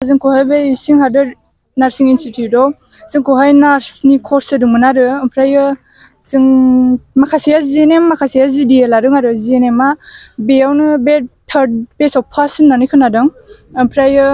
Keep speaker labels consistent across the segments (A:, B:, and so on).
A: जोंखौहाय बे इसिं हादोर नार्सिं इनस्टिटिउटआव जोंखौहाय नार्सनि कर्स होदोंमोन आरो ओमफ्रायो जों माखासेया जिएनएम माखासेया जिडिए लादों आरो जिएनएमआ बेयावनो बे थार्ड बेचआव फार्स्ट होननानै खोनादों ओमफ्रायो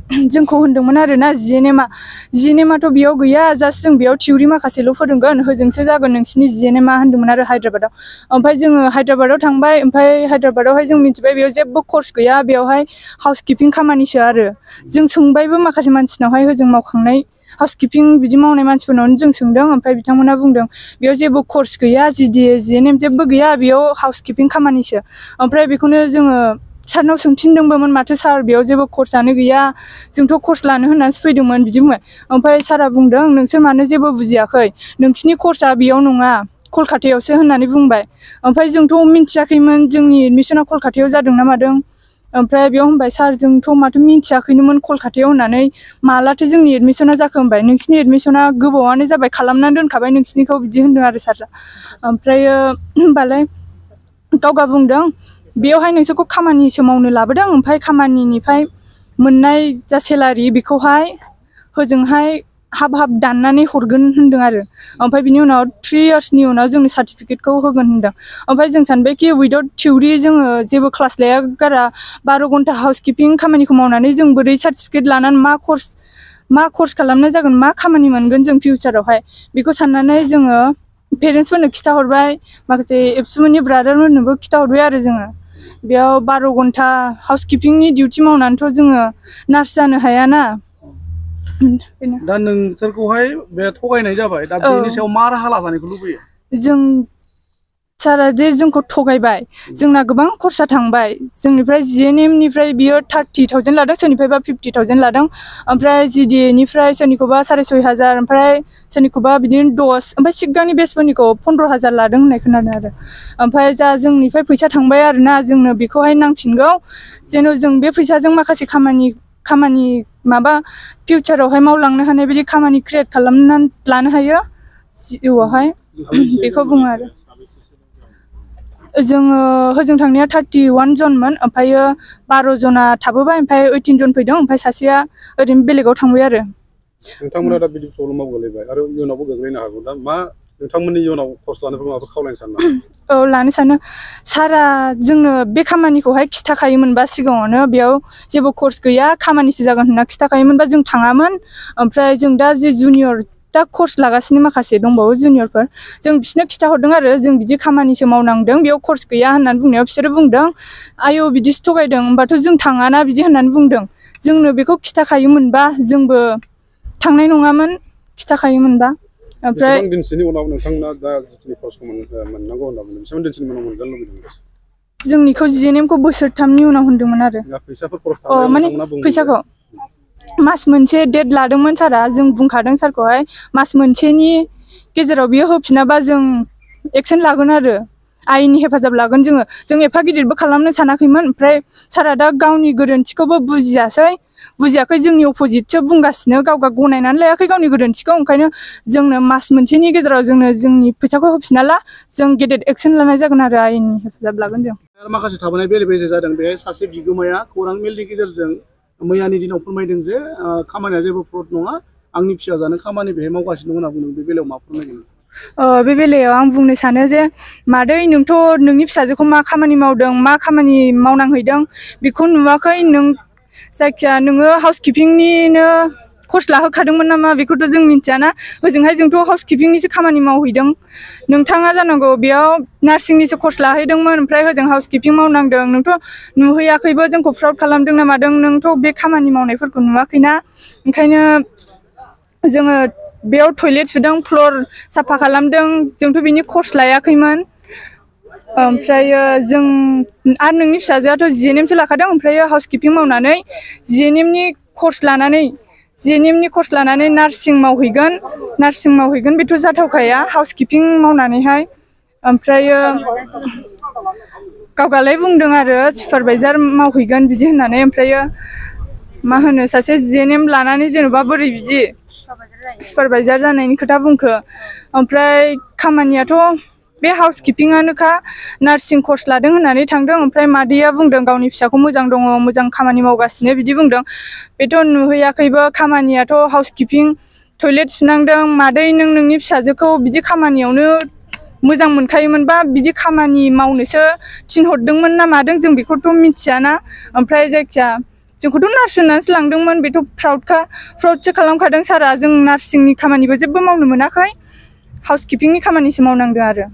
A: जोंखौ होनदोंमोन आरो ना जिएनएमआथ' बेयाव गैया जास्ट जों बेयाव थिउरि माखासेल' फोरोंगोन होजोंसो जागोन नोंसिनि जिएनएमआ होनदोंमोन आरो हायद्राबादाव ओमफ्राय जोङो हायद्राबादाव थांबाय ओमफ्राय हायद्राबादावहाय जों मिथिबाय बेयाव जेबो कर्स गैया बेयावहाय हाउसकिपिं खामानिसो आरो जों सोंबायबो माखासे मानसिनावहाय होजों मावखांनाय हाउसकिपिं बिदि मावनाय मानसिफोरनावनो जों सोंदों ओमफ्राय बिथांमोना बुंदों बेयाव जेबो कर्स गैया जिडिए जिएनएम जेबो गैया बेयाव हाउसकिपिं खामानिसो ओमफ्राय बेखौनो जोङो सारनाव सोंफिनदोंबोमोन माथो सार बेयाव जेबो कर्सआनो गैया जोंथ' कर्स लानो होननानैसो फैदोंमोन बिदि बुंबाय ओमफ्राय सारा बुंदों नोंसोर मानो जेबो बुजियाखै नोंसिनि कर्सआ बेयाव नङा कलकातायावसो होननानै बुंबाय ओमफ्राय जोंथ' मिन्थियाखैमोन जोंनि एडमिसना कलकातायाव जादों ना मादों ओमफ्राय बेयाव होनबाय सार जोंथ' माथो मिन्थियाखैनोमोन कलकातायाव होननानै मालाथो जोंनि एडमिसना जाखो होनबाय नोंसिनि एडमिसना गोबावानो जाबाय खालामनानै दोनखाबाय नोंसिनिखौ बिदि होनदों आरो सारआ ओमफ्रायो होनबालाय गावगा बुंदों बेयावहाय नोंसोरखौ खामानिसो मावनो लाबोदों ओमफ्राय खामानिनिफ्राय मोननाय जा सेलारि बेखौहाय होजोंहाय हाफ हाफ दाननानै हरगोन होनदों आरो ओमफ्राय बिनि उनाव 3 इयार्सनि उनाव जोंनो सार्टिफिकेटखौ होगोन होनदों ओमफ्राय जों सानबायखि उइदाउट थिउरि जोङो जेबो क्लास लाया गारा 12 घन्टा हाउसकिपिं खामानिखौ मावनानै जों बोरै सार्टिफिकेट लानानै मा कर्स खालामनाय जागोन मा खामानि मोनगोन जों फिउचारावहाय बेखौ साननानै जोङो पेरेन्टसफोरनो खिथाहरबाय माखासे एबसुमोननि ब्रादारमोननोबो खिथाहरबाय आरो जोङो बेयाव 12 घन्टा हाउसकिपिंनि डिउटि मावनानैथ' जोङो नार्स जानो हायाना
B: दा नोंसोरखौहाय बे थगायनाय जाबाय दा बेनि सायाव मा राहा लाजानायखौ लुबैयो
A: जों सारा जे जोंखौ थगायबाय जोंना गोबां खरसा थांबाय जोंनिफ्राय जिएनएमनिफ्राय बियो 30,000 लादों सोरनिफ्रायबा 50,000 लादों ओमफ्राय जिडिएनिफ्राय सोरनिखौबा 6,500 ओमफ्राय सोरनिखौबा बिदिनो 10 ओमफ्राय सिगांनि बेचफोरनिखौ 15,000 लादों होननाय खोनादों आरो ओमफ्राय जा जोंनिफ्राय फैसा थांबाय आरोना जोंनो बेखौहाय नांफिनगौ जेन' जों बे फैसाजों माखासे खामानि माबा फिउचारावहाय मावलांनो हानाय बायदि खामानि क्रिएट खालामनानै लानो हायो जिउआवहाय बेखौ बुङो आरो जोङो होजों थांनाया 31 जनमोन ओमफ्रायो 12 जना थाबोबाय ओमफ्राय 18 जन फैदों ओमफ्राय सासेया ओरैनो बेलेगाव थांबाय आरो
B: नोंथांमोना दा बिदि प्रब्लेमाव गोलैबाय आरो इयुनावबो गोग्लैनो हागौ दा मा नोंथांमोननि इयुनाव कर्स लानोबो माबाफोर खावलायनो सानो
A: औ लानो सानो सारा जोंनो बे खामानिखौहाय खिथाखायोमोनबा सिगाङावनो बेयाव जेबो कर्स गैया खामानिसो जागोन होनना खिथाखायोमोनबा जों थाङामोन ओमफ्राय जों दा जे जुनियर दा कर्स लागासिनो माखासे दंबावो जुनियरफोर जों बिसोरनो खिथाहरदों आरो जों बिदि खामानिसो मावनांदों बेयाव कर्स गैया होननानै बुंनायाव बिसोरो बुंदों आयौ बिदिसो थगायदों होमबाथ' जों थाङाना बिदि होननानै बुंदों जोंनो बेखौ खिथाखायोमोनबा जोंबो थांनाय नङामोन खिथाखायोमोनबा ओमफ्राय
B: बेसेबां दिनसोनि उनाव नोंथांमोना दा जिखिनि कर्सखौ मोननांगौ होनना बुंदों बेसेबां दिनसोनि उनाव मोनजानो लुबैदों
A: जोंनिखौ जिएनएमखौ बोसोरथामनि उनाव होनदोंमोन आरो
B: फैसाफोर खरस थानायाव
A: माने
B: नोंथांमोना बुंदों
A: फैसाखौ मास मोनसे डेट लादोंमोन सारा जों बुंखादों सारखौहाय मास मोनसेनि गेजेराव बियो होफिनाबा जों एक्सन लागोन आरो आयेननि हेफाजाब लागोन जों एफा गिदिरबो खालामनो सानाखैमोन ओमफ्राय सारा दा गावनि गोरोन्थिखौबो बुजियाखै जोंनि अपोजिटसो बुंगासिनो गावगा गनायनानै लायाखै गावनि गोरोन्थिखौ ओंखायनो जोंनो मास मोनसेनि गेजेराव जोंनो जोंनि फैसाखौ होफिनाला जों गेदेर एक्सन लानाय जागोन आरो आयेननि हेफाजाब लागोन जों
B: माखासे थाबोनाय बेले बेजे जादों बेहाय सासे बिगोमाया खौरां मेलनि गेजेरजों मैयानि दिनाव फोरमायदों जे खामानिया जेबो फ्रड नङा आंनि फिसाजानो खामानि बेहाय मावगासिनो दं होनना बुंदों बे बेलायाव मा फोरमायगोन
A: बे बेलायाव आं बुंनो सानो जे मादै नोंथ' नोंनि फिसाजोखौ मा खामानि मावदों मा खामानि मावनांहैदों बेखौ नुवाखै नों जायखिया नोङो हाउसकिपिंनिनो कर्स लाहोखादोंमोन नामा बेखौथ' जों मिथियाना ओजोंहाय जोंथ' हाउसकिपिंनिसो खामानि मावहैदों नोंथाङा जानांगौ बेयाव नार्सिंनिसो कर्स लाहैदोंमोन ओमफ्राय होजों हाउसकिपिं मावनांदों नोंथ' नुहैयाखैबो जोंखौ फ्रड खालामदों ना मादों नोंथ' बे खामानि मावनायफोरखौ नुवाखैना ओंखायनो जोङो बेयाव टयलेट सुदों फ्लर साफा खालामदों जोंथ' बिनि कर्स लायाखैमोन ओमफ्रायो जों आरो नोंनि फिसाजोआथ' जिएनएमसो लाखादों ओमफ्रायो हाउसकिपिं मावनानै जिएनएमनि कर्स लानानै नार्सिं मावहैगोन बेथ' जाथावखाया हाउसकिपिं मावनानैहाय ओमफ्रायो गावगालाय बुंदों आरो सुपारभाइजार मावहैगोन बिदि होननानै ओमफ्रायो मा होनो सासे जिएनएम लानानै जेन'बा बोरै बिदि सुपारभाइजार जानायनि खोथा बुंखो ओमफ्राय खामानियाथ' बे हाउस किपिंआनोखा नार्सिं कर्स लादों होननानै थांदों ओमफ्राय मादैया बुंदों गावनि फिसाखौ मोजां दङ मोजां खामानि मावगासिनो बिदि बुंदों बेथ' नुहैयाखैबो खामानियाथ' हाउस किपिं टयलेट सुनांदों मादै नोंनि फिसाजोखौ बिदि खामानियावनो मोजां मोनखायोमोनबा बिदि खामानि मावनोसो थिनहरदोंमोन ना मादों जों बेखौथ' मिथियाना ओमफ्राय जायखिया जोंखौथ' नार्स होननानैसो लांदोंमोन बेथ' फ्राउडसो खालामखादों सारआ जों नार्सिंनि खामानिबो जेबो मावनो मोनाखै हाउस किपिंनि खामानिसो मावनांदों आरो